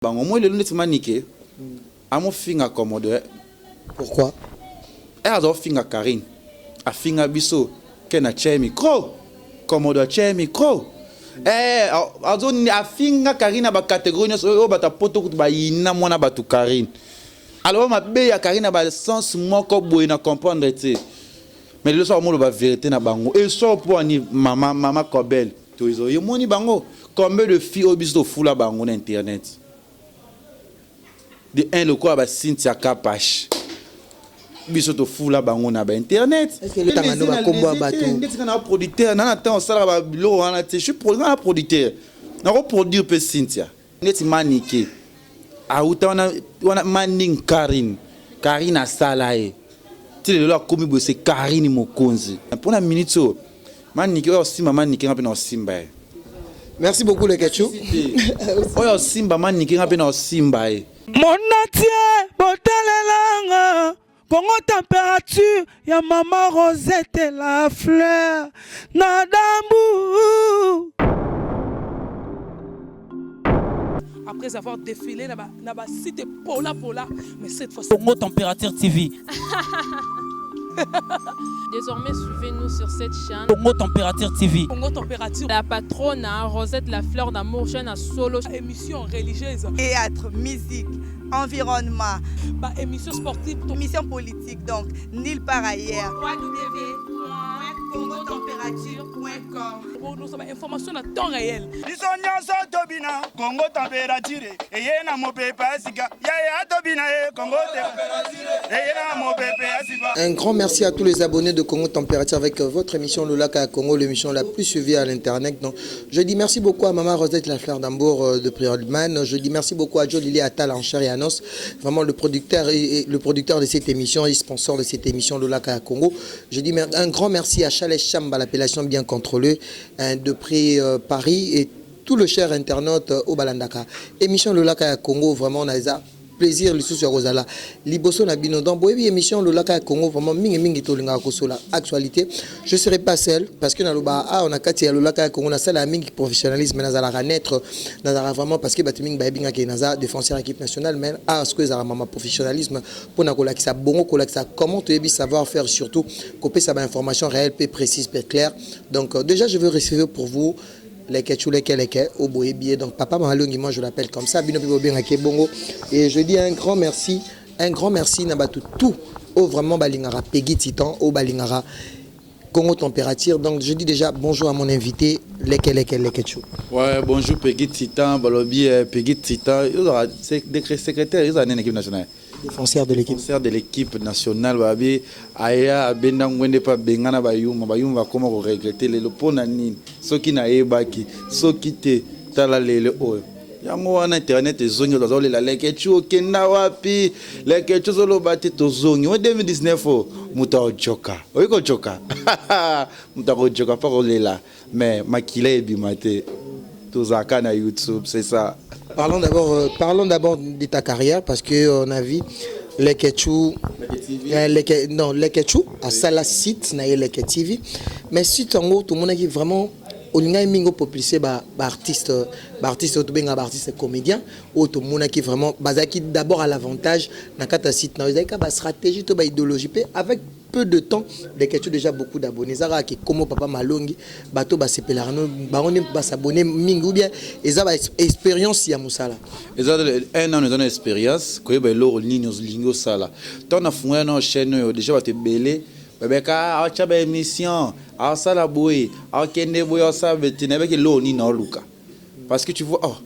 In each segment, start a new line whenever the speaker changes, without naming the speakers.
Bango moi lelo ndeti manike amofinga commode.
Pourquoi?
Ere aza ofinga Carine afinga biso ken atia ye micro commode atia ye micro eh azo afinga Carine na ba categorie nionso oyo bato ya poto kutu bayina mwana bato Carine aloba mabe ya Carine na ba sens moko boye na comprendre te mais lelo soki amoloba verite na bango eso po ani mama mama Kobel Tozo yo moni bango combien de filles oyo biso tofula bango na internet de un lokola ba Cynthia Kapash biso tofula bango na ba internet.
Est ce que otanga no ba kombo ya batu?
Ndeti nga na producteur na na temps osalaka ba biloko wana te, je suis nga na producteur nako produire pe Cynthia neti Manike awuta wana wana Maning Carine Carine asala ye ti lelo akomi boye c'est Carine mokonzi pona minute oyo Manike oyo osimba manike nga pe na osimba ye.
Merci beaucoup Leketchou.
Oyo osimba manike nga pe na osimba ye.
Monatie botalelanga Congo température ya maman Rosette la fleur na dambu.
Après avoir défilé na ba, na ba site pola pola, mais cette fois
Congo Température TV.
Désormais, suivez-nous sur cette chaîne.
Congo Température TV.
Congo Température.
La patronne, hein, Rosette La Fleur d'Amour, chaîne à solo.
Émission religieuse.
Théâtre, musique, environnement.
Bah, émission sportive.
Émission politique, donc, nulle part ailleurs. www.congotemperature.com
Nous information à temps réel.
Biso nyonso tobina Congo température eye na mopepe ya sika yaya tobina ye Congo eye na mopepe ya sika.
Un grand merci à tous les abonnés de Congo Température avec votre émission Lolaka à Congo, l'émission la plus suivie à l'internet. Donc, je dis merci beaucoup à Maman Rosette La Fleur d'Ambour de Priorman. Je dis merci beaucoup à Joe Lili Attal en chair et annonce, vraiment le producteur et le producteur de cette émission et sponsor de cette émission Lolaka à Congo. Je dis un grand merci à Chalès Chamba, l'appellation bien contrôlée, hein, de près Paris et tout le cher internaute au Balandaka. Émission Lolaka ya Congo, vraiment, on a ça. Plaisir lisusu ya kozala liboso na bino. Donc boyebi émission Lolaka ya Congo vraiment mingi mingi tolingaka kosola actualité. Je serai pas seul parce que naloba ah on a kati ya Lolaka ya Congo na sala mingi professionnalisme nazalaka naître nazalaka vraiment parce que bato mingi bayebi nga ke naza défenseur équipe nationale mais ah ce que ezalaka mama professionnalisme pona kolakisa bongo kolakisa comment toyebi savoir faire surtout kopesa ba information réelle pe précise pe claire. Donc déjà je veux recevoir pour vous Leketchou leke leke au boyebier. Donc papa Malongi, moi je l'appelle comme ça, bino pe bobengaka bongo. Et je dis un grand merci, un grand merci na bato tout au vraiment balingara Peggy Titan, au balingara Congo Température. Donc je dis déjà bonjour à mon invité Leke Leke Leketchou.
Ouais, bonjour Peggy Titan, balobi Peggy Titan, secrétaire, ils ont une équipe nationale.
Défenseur de l'équipe.
Défenseur de l'équipe nationale, babi aya abenda ngwende pa bengana ba yuma, ba yuma bakoma ko regretter lelo pona nini? Soki na yebaki, soki te tala lelo oyo. Yango wana internet ezongi bazo lela Leketchou okenda wapi? Leketchou ozoloba te tozongi. Oyo 2019 oyo moto akojoka. Oyi kojoka. Moto akojoka pa kolela. Mais makila ebima te. Tozalaka na YouTube, c'est ça.
Parlons d'abord de ta carrière parce que on a vu Leketchou, Leke, non, Leketchou, à Sala site na Leke TV. Mais site en gros tout le monde qui vraiment olingai mingo populise ba, ba artiste, ba artiste to benga ba artiste comédien o tout le monde qui vraiment bazaki d'abord à l'avantage na kata site na ezalika ba stratégie to ba idéologie pe avec peu de temps Leketchou déjà beaucoup d'abonnés zaka ki komo papa Malongi bato ba sepela no ba on ba s'abonner mingi ou bien eza ba expérience ya musala
eza un an eza na expérience koyeba eloko nini olingi osala tant na fungola na chaîne oyo déjà bato ebele babeka acha ba émission asala boye akende boye asala bete na beki eloko nini oluka parce que tu vois oh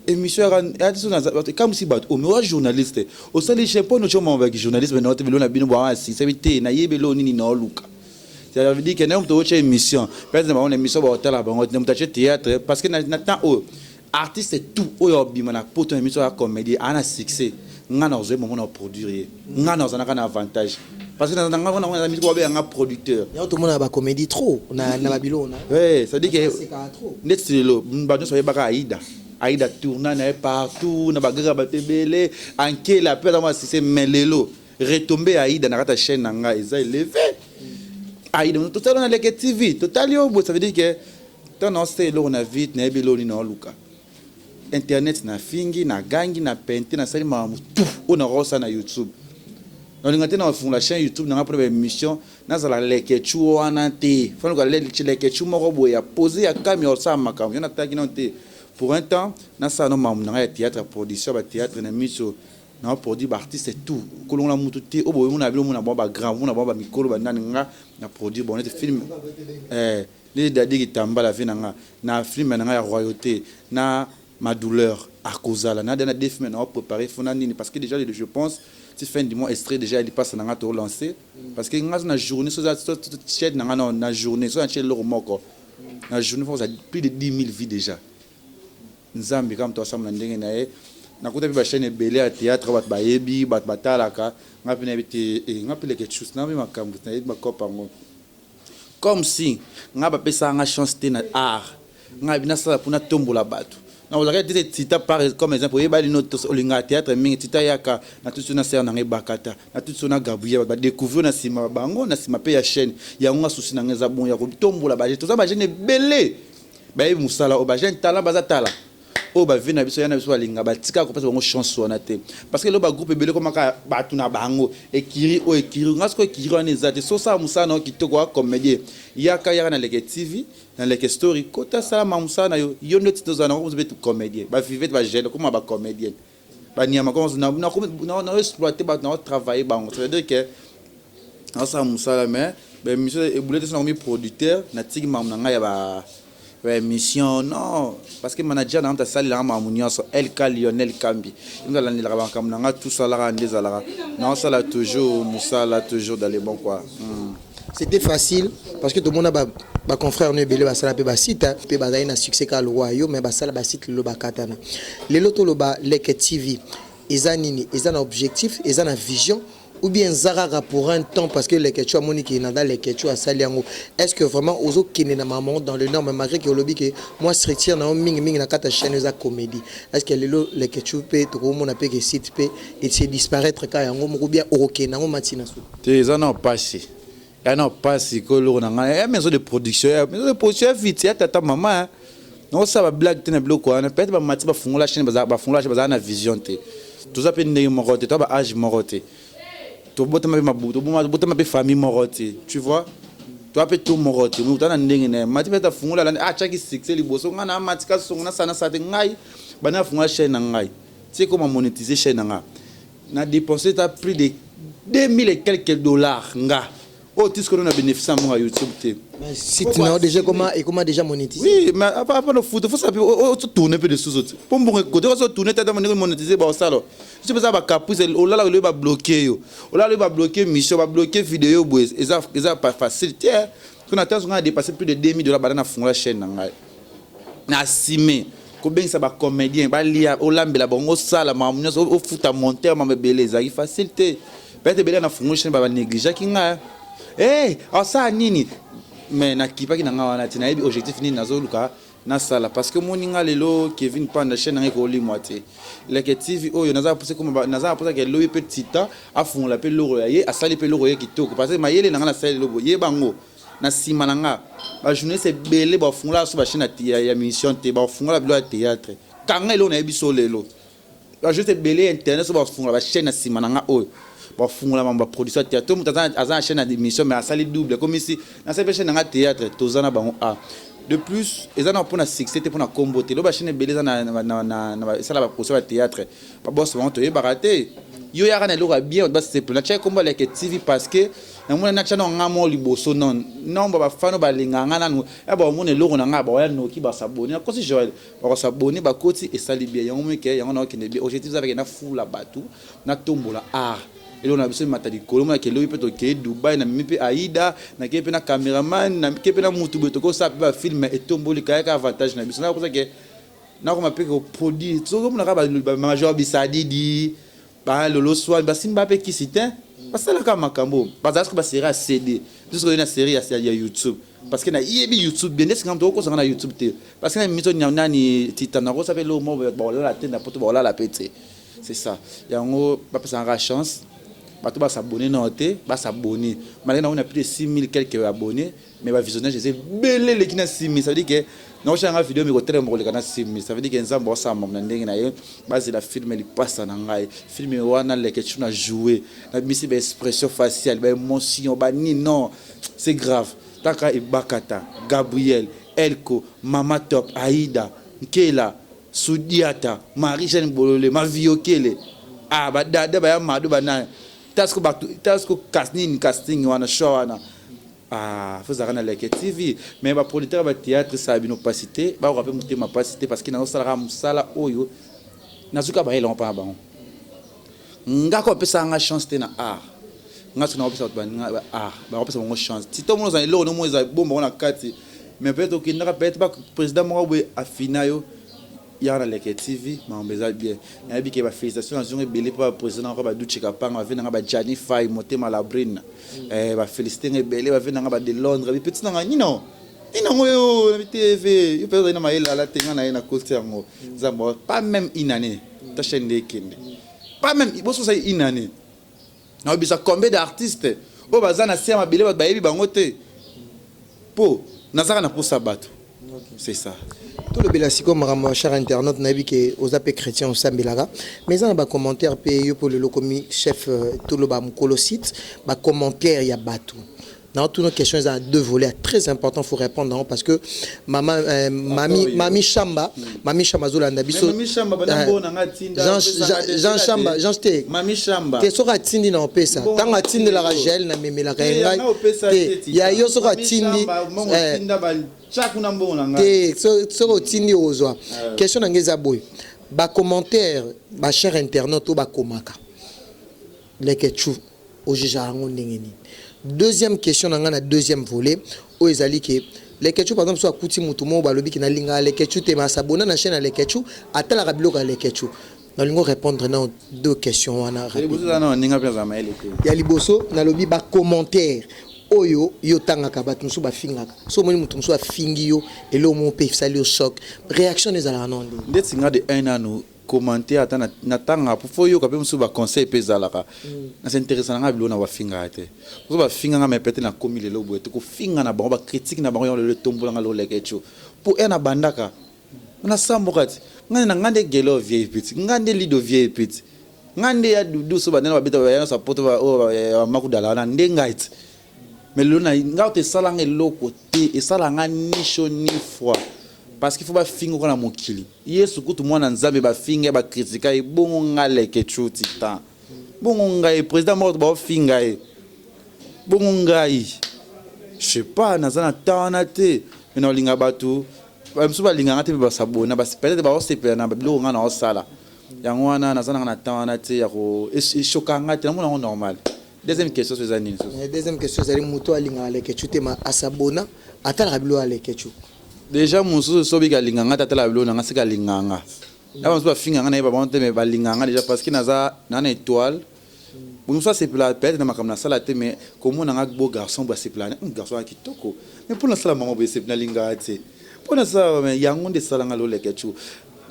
émission ya ya so na comme si bato oh mais wa journaliste osali chaîne po no choma ba journaliste mais na te bilona bino ba asisa bite na yebe eloko nini na oluka. Ça veut dire que na moto ocha émission peut-être ba on émission ba otala bango te moto acha théâtre parce que na temps oyo artiste tout oyo obima na poto na émission ya comédie ana succès nga na ozwe moment na produire ye nga na ozanaka na avantage parce que na nga na na musique ba nga producteur
ya tout le monde ba comédie trop na na babilo na
ouais ça veut dire que
C'est pas trop.
ndeti lelo ba nyonso bayebaka Aïda Aïda tourna na ye partout na bagaka ba tebele ankela pe aza succès mais lelo retombé Aïda na kata chaîne na nga eza élevé Aïda total na Leke TV total yo ça veut dire que tant na se eloko na vite na yebi eloko nini na oluka. Internet na fingi, na gangi, na pente, nasali makambo tout oyo nakoka kosala na YouTube. Nalinga te na kofungola chaîne YouTube na nga mpona baémission, nazala Leketchou wana te. Fanuka Leketchou moko boye ya pose ya kami ya kosala makambo yo natalaki nano te. Pour un temps nasala no makambo na ngai ya théâtre, ya production ya bathéâtre na miso na produire baartiste tout, kolongola mutu te oyo boye mona bino, mona bango bagrand, mona bango bamikolo banani, nga na produire bon neti film neti Dadi Kitambala vie na nga na film na nga ya Royauté na Ma douleur akozala na na deux films na préparé fona nini, parce que déjà je pense ti fin du mois extrait déjà lipasa na nga to lancer, parce que nga na journée so chaîne na nga na journée so na chaîne eloko moko na journée faut plus de 10 000 vues déjà. Nzambe kaka moto asamba na ndenge na ye. Nakuta mpe bachaîne ebele ya théâtre, bato bayebi, bato batalaka nga mpe nayebi te. Nga mpe Leketchou na mpe makambo nayebi bakope yango comme si nga bapesaka nga chance te na art. Nga bi nasala mpona tombola bato nakozalaka te. Tita par comme exemple, oyeba lino olingaka théâtre mingi. Tita yaka na tuti na sere nanga ebakata na tuti na Gabriel, badécouvrir na nsima bango na nsima mpe ya chaîne yango. Nga susi nanga eza bon ya kotombola bajeune. Toza bajeune ebele bayebi mosala oyo, bajeune talent baza tala oyo bavie na biso ya na biso balinga batika kopesa bango chance wana te, parce que lelo bagroupe ebele komaka bato na bango ekiri oyo ekiri. Nga sikoyo ekiri wana eza te. So osala mosala na yo kitoko wa comédien, yaka, yaka na Leke TV, na Leke Story, kota salama mosala na yo. Yo nde tozala nango mpe comédien bavivete bagene koma bacomédien baniama na exploite bato na otravaille bango. Ça veut dire que naosala mosala, mais baémission ebule te. So nakomi producteur, natiki makambo na ngai ya ba baémission non, parce que manager na nga moto asalelanga makambo nyonso, LK Lionel Kambi, ye moto alandelaka makambo na nga tout. Salaka nde ezalaka naosala toujours mosala, toujours dans les bons quoi.
C'était facile parce que tout le monde a ba confrère no ebele basala mpe basite mpe bazali na succès kaka lokwa yo, mais basala basite lelo bakatana. Lelo toloba Leke TV eza nini? Eza na objectif, eza na vision, ou bien eza kaka pour un temps parce que Leketchou amoni ke nada Leketchou asali yango? Est ce que vraiment ozokende na maman dans le norme, malgré ke olobi ke mwa structure na yo mingimingi na kati ya chaîne eza comédie? Est ce que lelo Leketchou mpe tokomona mpe ke site mpe ese disparaître kaka yango moko, bien okokende yango matina suka?
Te, eza na pasi, ya na pasi ko eloko na ngai ya maison de production, ya maison de production ya vite ya tata mama. Naosala bablague te na biloko wana. Peut-être bamati bafungola chaîne, bafungola chaîne, bazala na vision te. Toza mpe ndenge moko te, toza ba âge moko te, tobotama mpe, tobotama mpe famille moko te, tu vois, toza mpe to moko te. Moto na ndenge na ye mati peut-être afungola, alandi atiaki succès liboso. Ngai na mati kasongo nasala nasala te. Ngai banda afungola chaîne na ngai ti ekoma monétiser chaîne na ngai, na dépensé ta plus de 2000 et quelques dollars. Nga oyo ti sikoyo na bénéfice ya mongo ya YouTube te.
Site na yo déjà ekoma ekoma déjà monétisé?
Oui, mais avant de foutre, faut savoir tourner un peu de sous po mbongo ekote oso tourner tata ndenge monétiser baosala so mpe eza bacaprice. Olala oyo babloke yo, olala oyo babloke mission, babloke vidéo boye. Eza pas facile te. So na ntango ngai na dépassé plus de 2000 dollars banda nafungola chaîne na ngai, na asime kobengisa bacomédien balia, olambela bango, osala makambo nyonso, ofuta monteur, makambo ebele. Ezalaki facile te. Peut-être ebele na fungola chaîne banégligeaki ngai, hey, asala nini? Mais nakipaki na ngai wana te. Nayebi objectif nini nazoluka nasala, parce que omoni nga lelo Kevin Panda, chaîne nanga ekolimwa te. Leke TV oyo naza na mposa ke elobi mpe tita afungola mpe eloko ya ye, asali mpe eloko ye kitoko, parce que mayele na nga nasali eloko yebango na nsima na nga. Bajournaliste ebele bafungola so bachaîne ya mission te, bafungola biloko ya théâtre. Kanga eloko nayebi so lelo bajournaliste ebele ya internet so bafungola bachaîne na nsima na nga oyo bafungola mambo baproduction ya théâtre. To moto aza na chaîne ya émission mais asali double komisi nasali mpe chaîne na nga théâtre. Toza na bango a de plus eza na mpona succès te, mpona kombo te. Lo bachaîne ebele eza esala baproduction ya théâtre, baboso bango toyebaka te. Yo yaka na eloko ya bien, bato basepela. Natiaki kombo Leke TV parce que namona natya na nga mo liboso non nombre bafano balingaka nga nanu ya baomona eloko na nga, baoya noki basabone. Nakosi Joel, bakosabone, bakoti, esali bien yango moke yango naokende bien. Objectif eza peke nafula bato, natombola art, eloko na biso emata likolo. Monaka elobi mpe tokei Dubai, namemi mpe Aida, nakei mpe na cameraman, nakei mpe na mutu boye, tokosala mpe bafilm etomboli kayaka avantage na biso. Nakosake nakoma mpe koproduire. Soki omonaka bamajor bisadidi, balolo swani basimba mpe kisi te, basalaka makambo bazala soki basérie ya CD, biso soki na série ya YouTube, parce que nayebi YouTube bien. Nde singa moto okosanga na YouTube te, parce que na miso nani tita nakosa mpe eloko moko baolala te na poto, baolala mpe te. C'est ça yango bapesaka chance bato basabone nao te, basabone malgré nango na plus de 6000 quelques abonnés, mais bavisionnage eza ebele eleki na 6000. Ça veut dire que Nakosala nga video mikotelema koleka na simi. Ça veut dire que Nzambe asala makambo na ndenge na ye. Bazela film lipasa na ngai. Film wana Leketchou na jouer. Na bimisi ba expression faciale, ba émotion, ba nini non. C'est grave. Taka Ebakata, Gabriel, Elko, Mama Top, Aïda, Nkela, Sudiata, Marie-Jeanne Bolole, Maviokele. Ah ba dada ba ya mado ba nani. Tasko ba tasko casting casting wana show wana. Ah faut zaka na Leke TV mais ba producteur ba théâtre ça bino pasi te, ba ko pe motema pasi te parce que nazo sala musala oyo nazuka ba yela pa bango. Nga ko pesa nga chance te na art. Nga soki nakopesa bato baninga ba art, bakopesa bango chance. Ti to mona ozala eloko no eza bomba na kati. Mais peut-être okendaka peut-être ba président moko boye afina yo yaka na Leke TV, makambo eza bien. Nayebi ke ba félicitations nazongo ebele mpo ba président nanga ba Duche Kapanga, ba nanga ba Gianni Fay, Motema Labrine. Eh ba félicité nga ebele, ba nanga ba de Londres, bi petit nanga nino. Nino ngo yo na TV, yo peut-être na mayele ala te nga na ye na côté yango. Nzambe pas même une année. Ta chaîne nde ekende. Pas même boso ça une année. Nayebisa combien d'artistes oyo baza na se ya mabele, bato bayebi bango te mpo nazaka na posa bato, c'est ça.
Tolobela sikoyo makambo ya cher internaute. Nayebi ke oza mpe chrétien, osambelaka, mais eza na bacommentaire mpe yo mpo lelo okomi chef, toloba mokolo site, bacommentaire ya bato. Naotuna question, eza na deux volets très important, faut répondre yango parce que mama mami mami Shamba, mami Shamba azolanda biso.
Mami Shamba, bana mbongo na nga atinda,
Jean,
opesaka
Jean,
te,
Jean
te.
Shamba, Jean te.
Mami Shamba.
Te, soki atindi na opesa. Ntango atindelaka gel, namemelaka ye ngai te. Ya yo soki atindi
Tinda batya kuna mbongo na ngai.
Te, soki otindi ozwa. Question na ngai eza boye: bacommentaire bacher internaute oyo bakomaka, Leketchou ojugeaka yango ndenge nini? Deuxième question na ngai na deuxième volet oyo ezali ke Leketchou, par exemple, so akuti motu moko balobi ke nalingaka Leketchou te, mais asabona na chaîne ya Leketchou, atalaka biloko ya Leketchou. Nalingi répondre na deux questions wana rapide.
Liboso eza na ndenge mpe azala mayele te.
Ya liboso, nalobi bacommentaire oyo yo otangaka, bato mosusu bafingaka. So omoni moto mosusu afingi yo eloko moko mpe esali yo choc, réaction ezalaka nano ndenge?
Ndeti nga de un nanu commentaire ata natangaka po fo yoka mpe mosusu baconseil mpe ezalaka na s'intéresse na nga biloko na bafingaka te. Mosusu bafinganga, mais peut-être nakomi lelo boye te. Kofinga na bango, bacritique na bango, yango lelo etombolanga loleka etio po e nabandaka nasamboka ti ngai na ngai nde gelo vieille piti, ngai nde lido vieille piti, ngai nde ya dudu. So bandena babeta baya nyonso poto oyo bamakudala wana nde ngai ti. Mais lelo na ngai te, esalanga eloko te, esalanga ni chaud ni froid, parce qu'il faut bafinga oko na mokili. Yesu kutu mwana Nzambe bafinga ye, bakritika ye. Bongo nga Leketchou titan, bongo ngai président moko baofinga ye, bongo ngai je sais pas, naza na temps wana te. Mais naolinga bato bamosusu balinganga te mpe basabona, peut-être baosepela na biloko ngai naosala. Yango wana naza nanga na temps wana te ya ko echoka nga te, namona yango normal. Deuxième question so eza nini susu?
Deuxième question ezali moto alingaka Leketchou te, ma asabona, atalaka biloko ya Leketchou.
Déjà mosusu so obiki alinganga te, atala biloko nanga, sika alinganga na bamosusu bafinga nga, nayeba bango te, mais balinganga déjà parce que naza naa na étoile. Mosusu asepela peut-être na makambo nasala te, mais komona nga beau garçon boye, asepela garçon ya kitoko. Mais mpo nasala bango boye, esepela nalingaka te mpo nasala, mais yango nde esalanga loleke.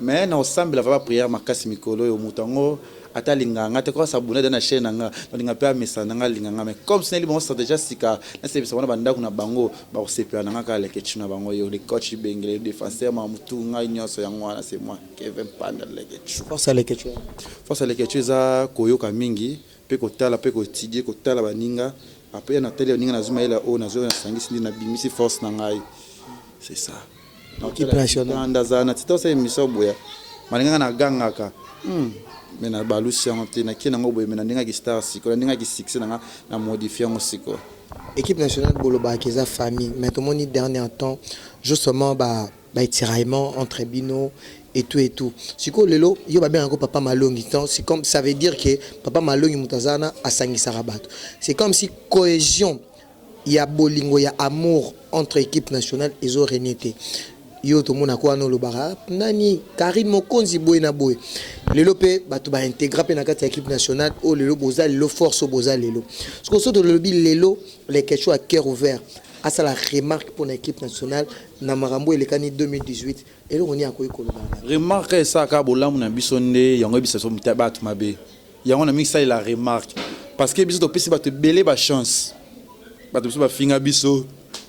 Mais na osambela va baprière makasi mikolo oyo. Moto yango ata alingaka nga te, ko asabona da na chaîne na nga, nalinga mpe amesana na nga, alinga nga. Mais comme sinali bango stratégie sika, nasepesa bango na bandako na bango, bakosepela na nga kaka Leketchou na bango. Yo le coach Bengele, le défenseur mamutu ngai nyonso. Yango wana, c'est moi Kevin Panda Leketchou.
Force ya Leketchou?
Force ya Leketchou eza koyoka mingi mpe kotala mpe koétudier, kotala baninga. Après natali baninga, nazwi mayele oyo nazwi, oyo nasangisi nde nabimisi force na ngai, c'est ça.
Équipe nationale.
Ndazala na tita osala émission boya malinganga, nagangaka, mais na balusi yango te, nakie nango boye. Mais na ndengaki star sikoyo, na ndengaki succès nanga, na modifie yango sikoyo.
Équipe nationale, bolobaka eza famille, mais tomoni dernier temps justement ba batiraillement entre bino et tout et tout. Sikoyo lelo yo babengaka papa Malongi, donc c'est comme ça veut dire que papa Malongi moto aza wana asangisaka bato. C'est comme si cohésion ya bolingo, ya amour entre équipe nationale ezo régner te. Yo tomonaka wana olobaka nani Karine Mokonzi boye na boye. Lelo mpe bato baintégra mpe na kati ya équipe nationale oyo lelo boza lelo force oyo boza lelo. Soki so tolobi lelo Leketchou à cœur ouvert asala remarque mpona équipe nationale na makambo elekani 2018, eloko nini akoki koloba?
Remarque esalaka bolamu na biso nde yango ebisa biso bato mabe. Yango na mingi salela remarque, parce que biso topesi bato ebele bachance. Bato biso bafinga biso,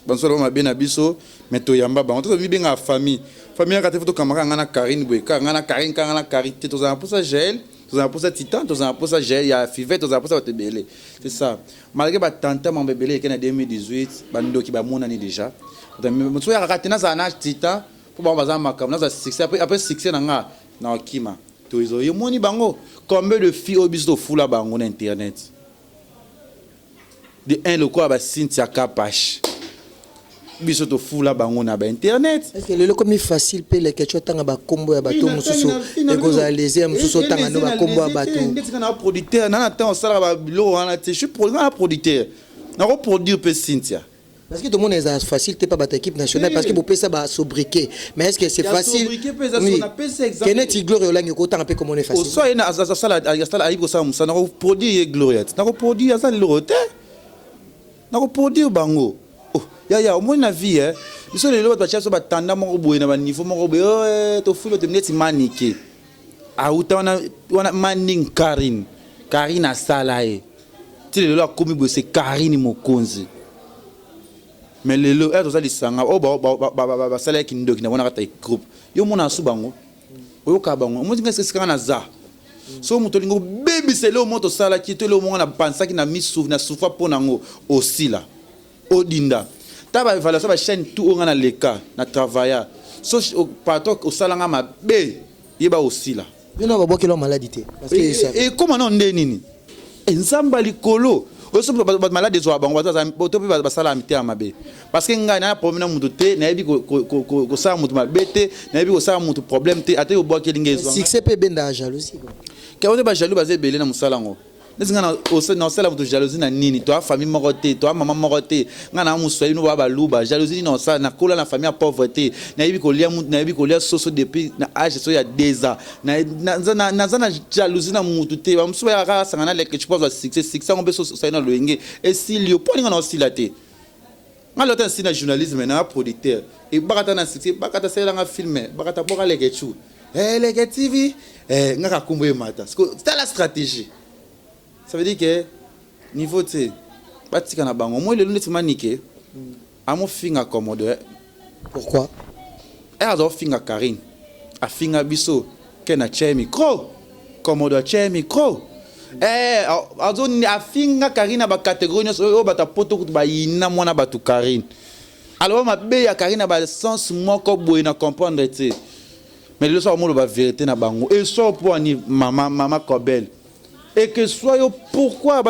bamosusu baloba mabe na biso. Mais toyamba bango, tozomibengaka famille. Famille yaka te, fo tokamaka nga na Karine boye, kaka nga na Karine, kaka nga na Karine te. Tozala na mposa Jael, tozala na mposa Titan, tozala na mposa Jael ya Fivet, tozala na mposa bato ebele. C'est ça. Malgré batanta mambo ebele eke na 2018, bandoki bamonani déjà. Mosusu oyaka te, nazala na Titan mpo bango baza makambo, nazala succès, après succès na nga na okima. Toyomoni bango combien de filles oyo biso tofula bango na internet de un lokola baCynthia Kapash, biso tofula bango na bainternet.
Est-ce que lelo ekomi facile mpe Leketchou otanga bakombo ya bato mosusu, ekozala lese ya mosusu otanga no bakombo ya bato?
Ndeti nga na producteur na ntango osalaka babiloko wana te. Je suis nga na producteur, nakoproduire mpe Cynthia.
Parce que tomona eza facile te pa bato équipe nationale, parce que bopesa basobriquet, mais est ce que c'est facile? Keneti Gloire Olangi, okotanga mpe komona facile?
Oso ye asala, ayebi kosala mosala. Nakoproduire ye Gloria te, nakoproduire aza leloko te, nakoproduire bango. Oh, yaya, omoni na vie, eh? Biso lelo bato batia biso batanda moko boye na baniveau moko boye. Oh, tofuli ote neti Manike auta wana wana maning Karine. Karine asala ye ti lelo akomi boye, c'est Karine Mokonzi. Mais lelo ere toza lisanga oyo basalaki ndoki na bango na kati ya groupe, yo omona su bango, oyoka bango, omoni nga esika nga naza. So moto olingi obebisa eloko moko tosalaki to eloko moko napansaki na misu na sufa mpo nango osila odinda ta baévaluation bachaîne tout oyo nga na leka na travailla. So patron osalanga mabe, yeba osila.
Yo na babwakela maladi te?
Ekóma nao nde nini? Nzambe ya likolo oyo, bato malade ezwaka bango, bato mpe basalaka mitema mabe. Parce que ngai naa problème na motu te, nayebi kosala motu mabe te, nayebi kosala motu problème te. Ata obwakeli ngai, ezwanga.
Succès mpe ebendaka jalousie.
Keo te, bajaloux baza ebele na mosala yango. Neti ngai naosala moto jalousie na nini? Toa famille moko te, toa mama moko te. Ngai na moswahili, no baa baluba. Jalousie nini osala? Nakola na famille ya pauvre te, nayebi kolia, nayebi kolia soso depuis na age so ya 2 ans. Naza na jalousie na mutu te. Bamosusu bayaka kaka asanga na leke po azwa succès. Succès yango mpe so osali na loyenge, esili yo. Mpo aninga na osila te. Ngai lota nsi na journalisme na producteur ebakata na succès, ebakata asalelanga film, ebakata boka Leke Chu, Leke TV, nga kakumbu emata. Tala stratégie, ça veut dire que niveau te batika na bango. Moi lelo neti Manike amofinga Komodo.
Pourquoi?
Ere aza ofinga Karine, afinga biso ke na tie micro. Komodo atie micro, afinga Karine na bacatégorie nyonso oyo bato apoto kutu bayina mwana bato. Karine aloba mabe ya Karine na basens moko boye na comprendre te. Mais lelo so bamoloba vérité na bango eso mpo ani mama mama Kobel et que soit yo. Pourquoi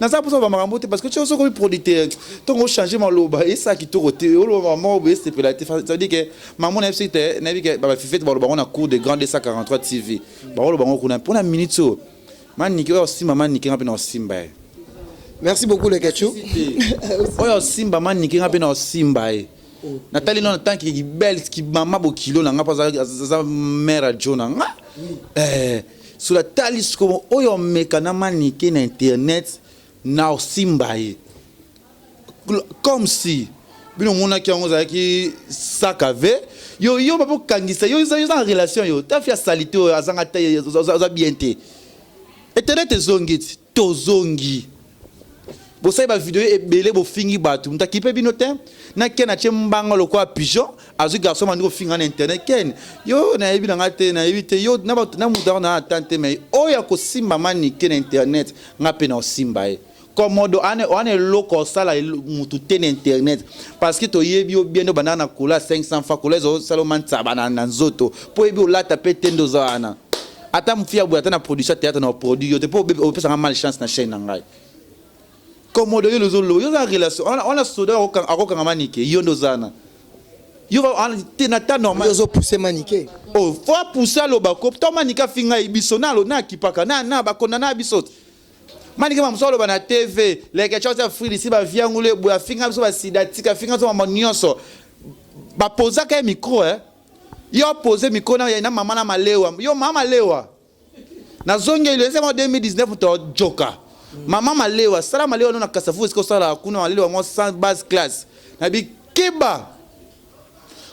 naza mposa bamakambo te? Parce que soki okomi producteur, ntongo ochange maloba, esala kitoko te. Oloba moko boye, esepela te. Ça veut dire que mamo nayebi soki te, nayebi ke bafifete baloba bango na cour de grand 243 TV, bakoloba bango kuna mpona minute oyo. Manike oyo osimba Manike, nga mpe na osimba ye.
Merci beaucoup, Leketchou.
Oyo osimba Manike, nga mpe na osimba ye. Natali no na tanke kibele mama bokilo na nga mpo aza mare ya jo na nga. So natali sikoyo oyo omeka na Manike na internet, na osimba ye comme si bino omonaki yango ozalaki saka ve yo yo babokangisa yo. Oza na relation yo tafi ya salite oyo azanga te, oza bien te. Internet ezongi ti tozongi, bosali bavideo ebele, bofingi bato, moto akipe bino te. Na Ken atie mbanga lokola pigeon, azwi garçon bandi kofinga na internet. Ken yo nayebi na nga te, nayebi te yo na moto ako na ata te. Mais oyo akosimba Manike na internet, nga mpe na osimba ye. Komodo wana eloko osala mutu te na internet, parce que toyebi yo bien. Obandaka na kola 500 francs, kola ezosala oma ntsaba na nzoto mpo oyebi olata mpe te. Nde oza wana ata mofi ya boye, ata na production ya théâtre na oproduit yo te mpo opesanga mal chance na chaîne na ngai. Komodo yo lozoloba, yo oza relation wana, soda akokanga Manike, yo nde oza wana, yo te na ta normal.
Ozopousse Manike.
Oh, fo apousse, aloba ko to Manike afinga ye biso na na akipaka na bakonda na biso. Manike mamosu aloba na TV leke tio atia frilisi baviangulu eboye, afinga biso basida tika, afinga biso mama nyonso bapozaka ye micro, eh. Yo apose micro na mama na malewa, yo mama malewa nazongeli eza 2019 tojoka mama malewa, sala malewa no na Kasavu, esika osalaka kuna malewa yango sans base classe na bikeba.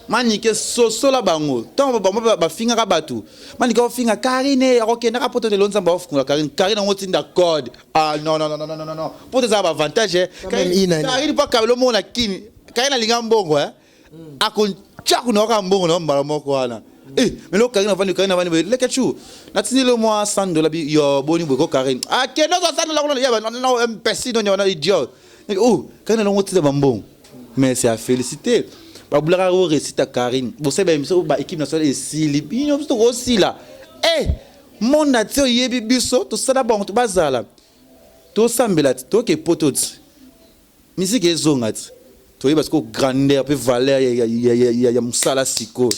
Manike sosola bango ntango bango bafingaka bato. Manike ofinga Karine, akokendaka poto lelo, Nzambe aofungola Karine. Karine yango tinda code. Ah non, non, non, non, non, non, poto ezaka baavantage. Karine mpo akabelo moko na Kini. Karine alinga mbongo, eh? Akotia kuna kaka mbongo na mbala moko wana. Eh, mais lo Karine avandi, Karine avandi boye, Leketchou natindi le mwa 100 dollars bi yo boni boye ko Karine akende ozwa 100 dollars kuna ya ba na mpesi no wana idiot. Oh, Karine alongo tina bambongo, mais c'est à féliciter. Babulaka o réussite ya Karine, bosali ba émission ba équipe nationale esili, bino biso tokosila. Eh, monde entier oyebi biso tosala bango to bazala tosambela ti toke poto ti musique ezonga ti toyeba sikoyo grandeur mpe valeur ya mosala. Sikoyo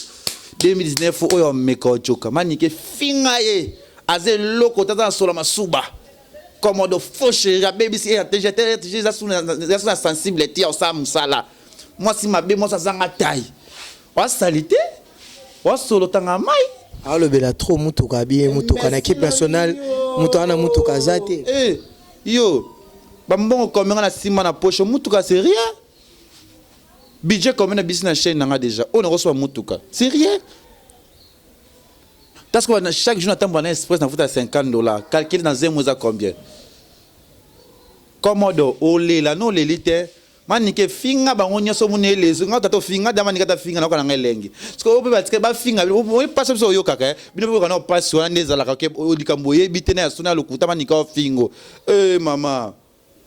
2019 oyo ameka ojoka Manike, finga ye, aza eloko te, aza na sola masuba. Komodo faux chéri, abebisi RTG. RTG eza su na sensible te, osala mosala. Mwasi mabe, mwasi azanga tai, wasali te, wasolotanga mai.
Alobela trop mutuka bien, mutuka na équipe nationale, moto wana mutuka aza te.
Eh, yo bambongo combien na nsima na poche? Mutuka, c'est rien. Budget combien na bisi na chaîne nanga déjà oyo nakosomba mutuka? C'est rien, parce que chaque jour natambola na express, nafuta 50 $. Calcule na zemo eza combien. Komodo olela no oleli te. Manike, finga bango nyonso, omoni elezo nga tata ofinga da Manike, ata finga nayoka nanga elengi. Parce que oyo mpe batika bafinga pasi biso oyokaka bino mpe boyoka na pasi wana nde ezalaka ke likambo oyebi te na ya soni ya lokuta. Manike ofingo e mama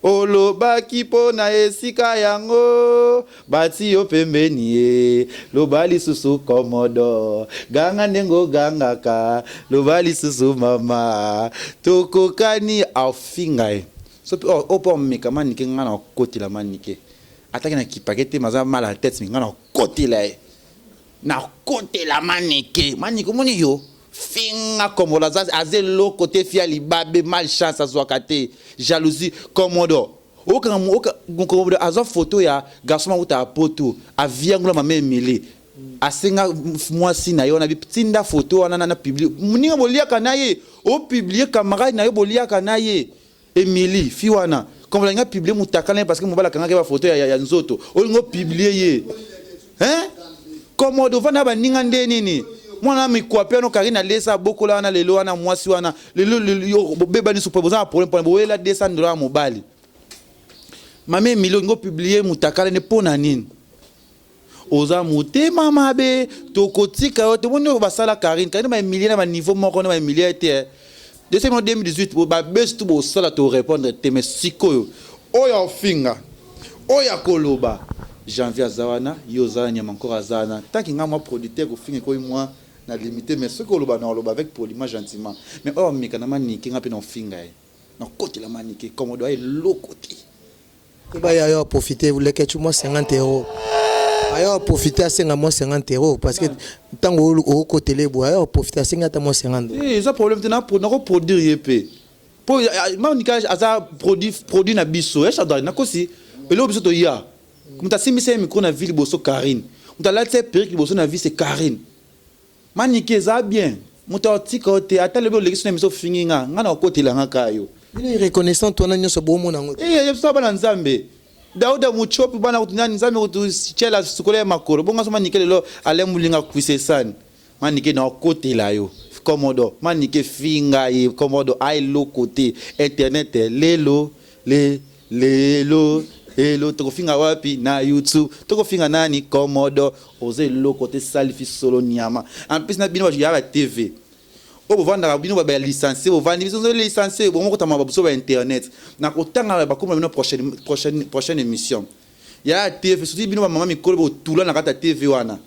olobaki mpo na esika yango bati yo pembeni ye. Loba lisusu, Komodo, ganga ndenge ogangaka, loba lisusu mama, tokokani. Afinga ye so mpe oyo mpe omeka Manike, nga na okotela Manike ataki na kipake te, maza mal à tête, mais nga na okotela ye, nakotela Manike. Manike, omoni yo finga Komodo, aza eloko te, fia libabe, malchance azwaka te, jalousie. Komodo okanga Komodo azwa photo ya garçon mauta ya poto, aviangola mama Emile, asenga mwasi na ye wana, tinda photo wana na publie. Moninga boliaka na ye, opublie camarade na ye, boliaka na ye Emily fi wana. Comme alingi apublie mutaka na ye parce que mobali akangaki bafoto ya nzoto, olingi opublie ye, hein? Komodo ovanda baninga nde nini? Mwana mikwape wana Karine alesa, abokola wana, lelo wana mwasi wana lelo bobebani supe, boza na problème mpona boyela 200 $ ya mobali. Mama Emily, olingi opublie mutakala nde mpo na nini? Oza motema mabe, tokotika yo. Tomoni oyo basala Karine. Karine baemilie na baniveau moko na baemilie te. 2018 babesi tu bosala, torépondre te. Mais sikoyo oyo ofinga, oyo akoloba, Janvier aza wana, ye oza na nyama encore aza wana. Tant nga mwa producteur, kofinga ekoyi mwa na limité, mais soki oloba na oloba avec poliment, gentiment. Mais oyo ameka na Manike, nga mpe na ofinga ye, nakotela Manike. Komodo eloko te.
Baya yo aprofite Leketchou mwa 50 €, ayo aprofite asenga mwa 50 €, parce que ntango okotele boye, ayo aprofite asenga ata mwa 50.
Eza problème te, nakoproduire ye mpe po Manike aza produit na biso ya Shadary. Nakosi eloko biso toya, moto asimbisa ye micro na vie liboso Karine, moto alati ye perruque liboso na vie, c'est Karine. Manike eza bien, moto atika yo te. Ata lobi olekisi na miso, ofingi nga, nga na okotelanga kaka yo.
Bino reconnaissant wana nyonso bomona yango.
Eh, biso bana Nzambe, Dauda Muchopi, bana kutu nani, Nzambe kutu tiela sukola ya makolo bonga so. Manike lelo ale mulinga kwisa esani. Manike na okotela yo. Komodo, Manike finga ye, Komodo aeloko te. Internet lelo le lelo lelo tokofinga wapi? Na YouTube tokofinga nani? Komodo oza eloko te, salifi solo nyama. En plus na bino ya ba TV oyo bovandaka, bino ba licencié, bovandi biso nzo licencié bongo kotama babiso ba internet na kotanga bakoma bino. Prochaine émission ya TV, surtout bino bamama mikolo botula na kati ya TV wana,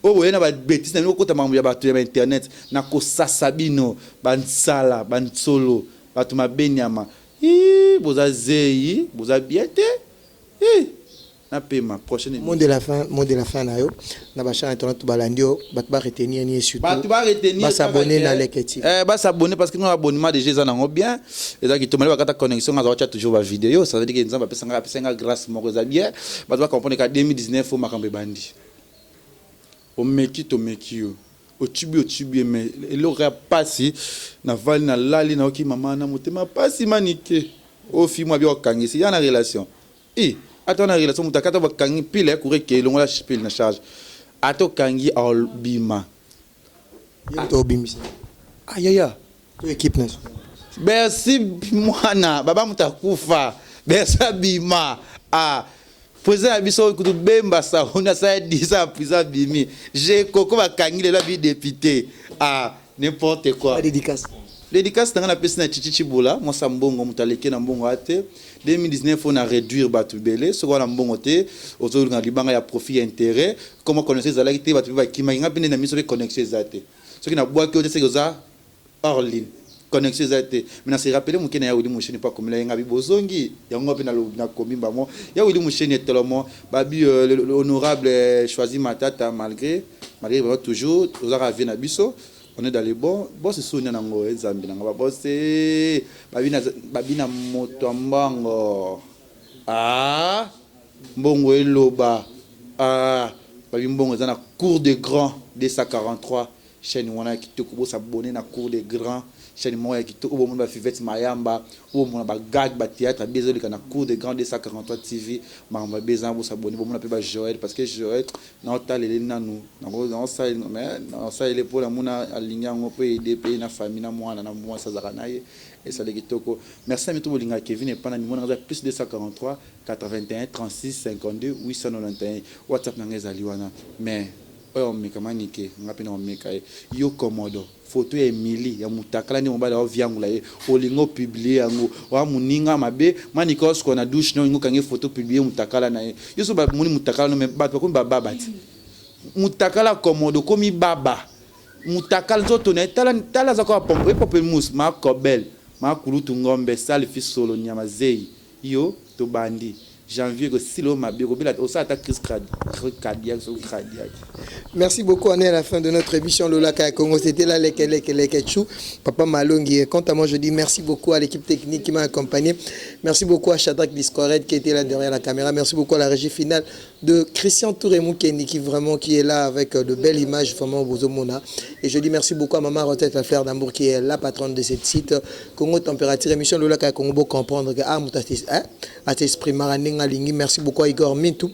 oyo boye na babêtises na bino, kokota makambo ya bato ya bainternet, na kosasa bino bansala bansolo, bato mabe nyama. Boza zei, boza bien te. Napema prochaine.
Mot de la fin, mot de la fin na yo na bachaîne internet balandi yo, bato baretenir ni surtout?
Bato baretenir.
Basabonner na Leketi.
Eh, basabonner, parce que no abonnement déjà eza nango bien, eza kitoko. Bakata connexion, nga aza toujours bavidéo, ça veut dire que Nzambe apesanga grâce moko, eza bien. Bato bacomprendre ka 2019 o makambo ebandi, omeki, tomeki yo, otubi, otubi ye. Mais eloko ya pasi, navali, nalali, nayoki mama na motema pasi. Manike oyo fi mwa bi okangisi ya na relation i ata na relation, moto akata bakangi pile ya courant, eke elongola pile na charge, ata okangi abima.
Ye moto obimisa?
Ayaya.
To équipe nationale?
Merci mwana baba, moto akufa, Bercy abima. Ah. Président ya biso kutu Bemba Saouni asala 10 ans ya prison abimi. Jekoko bakangi lelo abi député. Ah, n'importe quoi.
Ba dédicace.
Dédicace na nga napesi na Chichi Chibola, mwasi ya mbongo, moto aleki na mbongo aya te. 2019 oyo na réduire bato ebele, soki oza na mbongo te, ozolinga libanga ya profit ya intérêt, comme connexion ezalaki te, bato mpe bakimaki, nga mpe nde na miso mpe connexion eza te. Soki nabwaki yo te, seke oza hors ligne. Connexion eza te. Mais na se rappeler moke na ya Willy Musheni mpo akomela ye nga bi bozongi, yango nga mpe nakomi bango. Ya Willy Musheni etolomo, babi l'honorable Choisi Matata malgré, malgré vraiment toujours, oza kaka vie na biso. On est dans le bon. Boss sonia nango eh Nzambe nanga ba boss eh babina babina moto ya mbongo. Ah mbongo eloba. Ah babi mbongo eza na cour de grand 243 chaîne wana ya kitoko bo s'abonner na cour de grand chaîne moko ya kitoko bomona ba fivette mayamba bomona ba gag ba théâtre bi ezoleka na cour de grand 243 TV makambo ya beza bo s'abonner bomona pe ba Joël parce que Joël Naotalele nanu naosalele mais naosalele po namona alingi yango po aide pe na famille na mwana na mwasi azalaka na ye esali kitoko merci na bino tout bolingaka Kevin epa na numero na nga eza plus 243 81 36 52 891 WhatsApp na nga ezali wana mais oyo akomeka manike nga pe nakomeka ye yo komodo Photo ya Emilie ya mutakala nde mobali ao viangula ye olingi o publier yango oa muninga mabe manicke osukola na douche nayo olingi okange photo publier mutakala naye yo soki ba moni mutakala no mais batu bakomi ba baba ti mutakala komodo okomi baba mutakala nzoto naye tala tala aza kaka pompe pamplemousse ma kobel ma kulutu ngombe sale fils solo nyama zeyi Yo tobandi janvier ekosila yo mabe okobela osala ata crise cardiaque soki cardiaque.
Merci beaucoup, on est à la fin de notre émission Lolaka ya Congo. C'était là Leke Leke Leke Chou, Papa Malongi. Et quant à moi, je dis merci beaucoup à l'équipe technique qui m'a accompagné. Merci beaucoup à Shadrach Discoret qui était là derrière la caméra. Merci beaucoup à la régie finale de Christian Touré Mukendi qui vraiment qui est là avec de belles images vraiment Bozomona. Et je dis merci beaucoup à Maman Rotette La Fleur d'Amour qui est la patronne de cette site Congo Température émission Lolaka ya Congo bo comprendre que ah mutu hein a s'exprimer ndenge alingi. Merci beaucoup à Igor Mintu.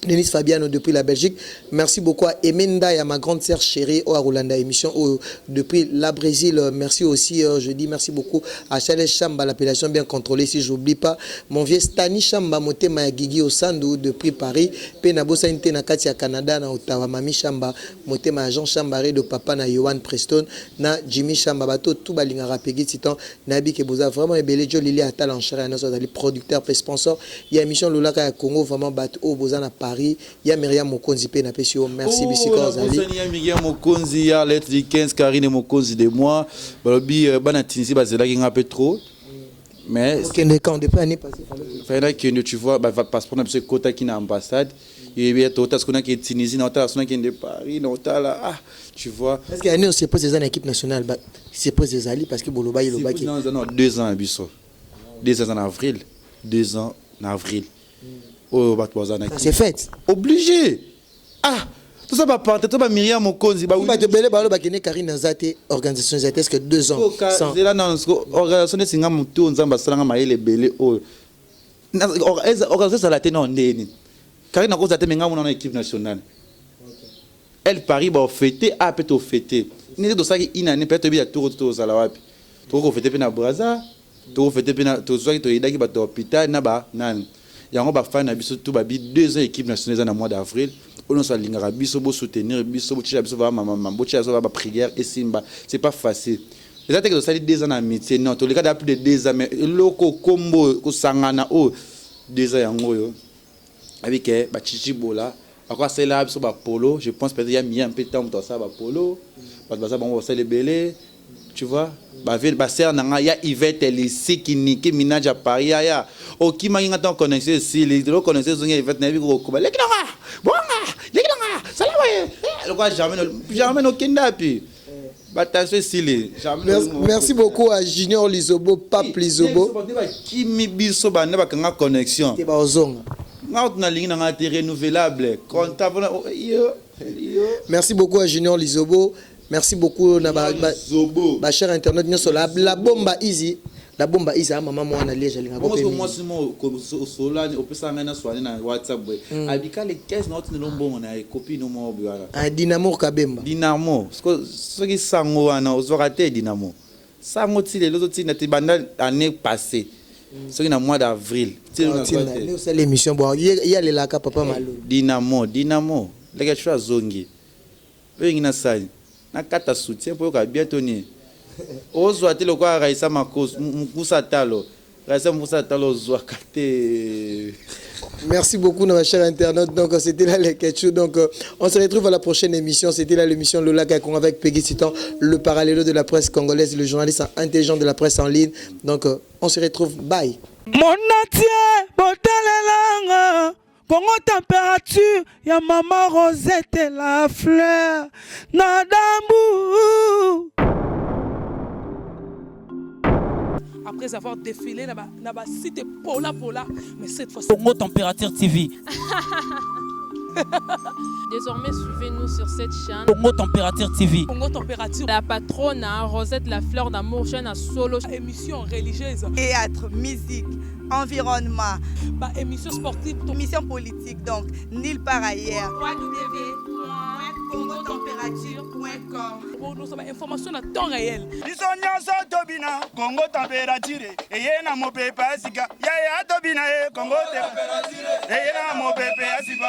Denis Fabiano depuis la Belgique. Merci beaucoup à Emenda et à ma grande sœur chérie au Arulanda émission oh, depuis la Brésil. Merci aussi, je dis merci beaucoup à Charles Chamba, l'appellation bien contrôlée si j'oublie pas. Mon vieux Stani Chamba Motema ya Guigui Osandu depuis Paris. Pe na bosani te na kati ya Canada na Ottawa Mami Chamba Motema ya Jean Chamba Redo papa na Yohan Preston na Jimmy Chamba bato tout balingaka Peggy Titan nayebi ke boza vraiment ebele Djo Lili Atala en chair ya nionso azali producteur pe sponsor ya emission Lolaka ya Congo vraiment bato oyo boza na Paris ya Myriam Mokonzi pe napesi yo merci
Oh,
bisika ozali.
nabosani ya Myriam Mokonzi ya Arlette Likens Karine Mokonzi de moi balobi bana Tunisie bazelaki nga pe trop mais
Okende quand depuis année passée fallait okende.
Fallait nakende tu vois ba passeport na biso ekotaki na ambassade yebi ya tokota sikoyo nakende Tunisie naotala soki nakende Paris naotala ah tu vois.
Est-ce que année oyo surprise eza na équipe nationale ba surprise ezali parce que bolobaki lobaki.
Surprise nanu eza nanu 2 ans na biso 2 ans eza na avril 2 ans na avril oyo bato baza na
Ça c'est fait.
Oblige ah toza ba pante to ba Myriam Mokonzi ba
Bato ebele baloba kende Karine aza te organisation eza te est-ce que 2 ans sans
zela nanu siko organisation neti nga mutu oyo Nzambe asala nga mayele ebele oyo organisation ezala te nao ndenge nini Karine akozala te mais nga mona na équipe nationale El Paris ba fete a pe to fete neti tosalaki une année peut-être toyebi ya tour tozala wapi tokoki kofete pe na Brazza Toko fete pe na tozwaki to aidaki batu ya hopital na ba nani yango ba fan na biso tout babi 2 ans equipe nationale eza na mois d'avril oyo nionso alingaka biso bo soutenir biso botiela biso ba mama botiela biso ba prière esimba c'est pas facile eza te ke tosali 2 ans na amitie non toleka dejà plus de 2 ans mais eloko kombo oyo kosangana oyo 2 ans yango oyo ayebi ke ba chichi bola bako asalela biso ba polo je pense peut-être ya miya mpe ntango moto asala ba polo bato baza bango basala ebele tu vois ba vie ba sœur na nga ya Yvette Lisiki Niki Minaj ya Paris yaya okimaki nga ntango connexion esili lelo connexion ezongi ya Yvette nayebi kokoba leki na nga bonga leki na nga sala boye eh, lokola jamais jamais nokenda wapi ba tension esili jamais.
Merci, merci beaucoup à Junior Lizobo, Pape Lizobo.
Bakimi biso banda bakanga connexion.
Te baozonga.
Nga kutu nalingi na nga te renouvelable compta mpona oh, yo yo.
Merci beaucoup à Junior Lizobo. Merci beaucoup na
Lizobo.
ba cher internaute nyonso la, la bomba easy la bomba easy a mama mwana Liège alingaka
bongo
pe
soki
mingi.
mwasi mo osolani opesaka ngai na soane na whatsapp boye abika le 15 na otindela mbongo na ye copine moko boye wana.
Ah, Dinamo Kabemba.
Dinamo soki sango wana ozwaka te Dinamo sango ti lelo ozotinda te banda année passée. Soki na mois d'avril ti lelo nazwa
Ntina
te.
nde osala émission bon, ye alelaka papa Malolo.
Dynamo, Dynamo, leke cho azongi. Oyo ngi nasali nakata soutien mpo oyoka bien to nini? Ozwa te lokola Raisa Mukusa Talo. Raisa Mukusa Talo ozwaka te.
Merci beaucoup, nos chers internautes. Donc, c'était là les Ketchou. Donc, on se retrouve à la prochaine émission. C'était là l'émission Lola Kakon avec Peggy Titan, le parallélo de la presse congolaise, le journaliste intelligent de la presse en ligne. Donc, on se retrouve. Bye.
Monatie botalelanga Congo Température ya mama Rosette la fleur na dambu.
Après avoir défilé na ba site pola pola, mais cette fois
Congo Température TV.
Désormais, suivez-nous sur cette chaîne.
Congo Température TV.
Congo Température.
La patronne, hein, Rosette la fleur d'amour, chaîne à solo.
Émission religieuse.
Théâtre, musique, environnement.
Bah, émission sportive.
Émission politique, donc, nulle part ailleurs. www.congotemperature.com.
Bon, nous sommes information à temps réel.
Biso nyonso tobina Congo Température eye na mopepe ya sika. Yaya tobina ye Congo Température eye na mopepe ya sika.